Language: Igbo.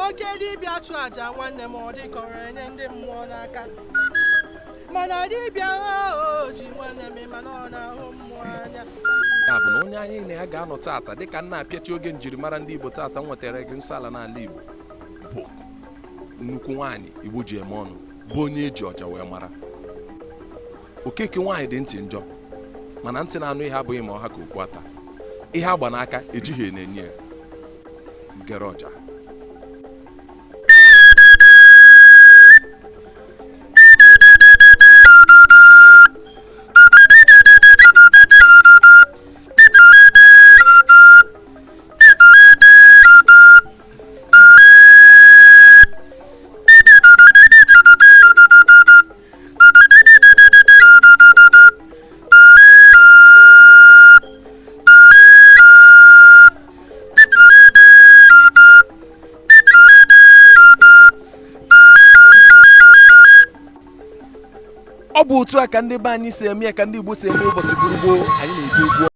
Oke dibịa chụ aja nwanne m, ọ dịkọrọ enye ndị mmụọ n'aka, mana dibịa o ji nwanne m, mana ọ na-ahụ mmụọ anya. Ya bụ na onye anyị na ya ga-anọ tata, dịka m na-apịachi oge njirimara ndị Igbo tata m nwetara gị nsọ ala n'ala Igbo, bụ nnukwu nwaanyị Igbo ji eme ọnụ, bụ onye eji ọja wee mara. Okeke nwaanyị dị ntị njọ, mana ntị na-anụ ihe abụghị ma ọha ka okwu ata. Ihe agba n'aka ejighị na-enye ya gere ọja. Ọ bụ otu a ka ndị be anyị si eme ya, ka ndị Igbo si eme ụbọchị gburu gboo. Anyị na-eji egwu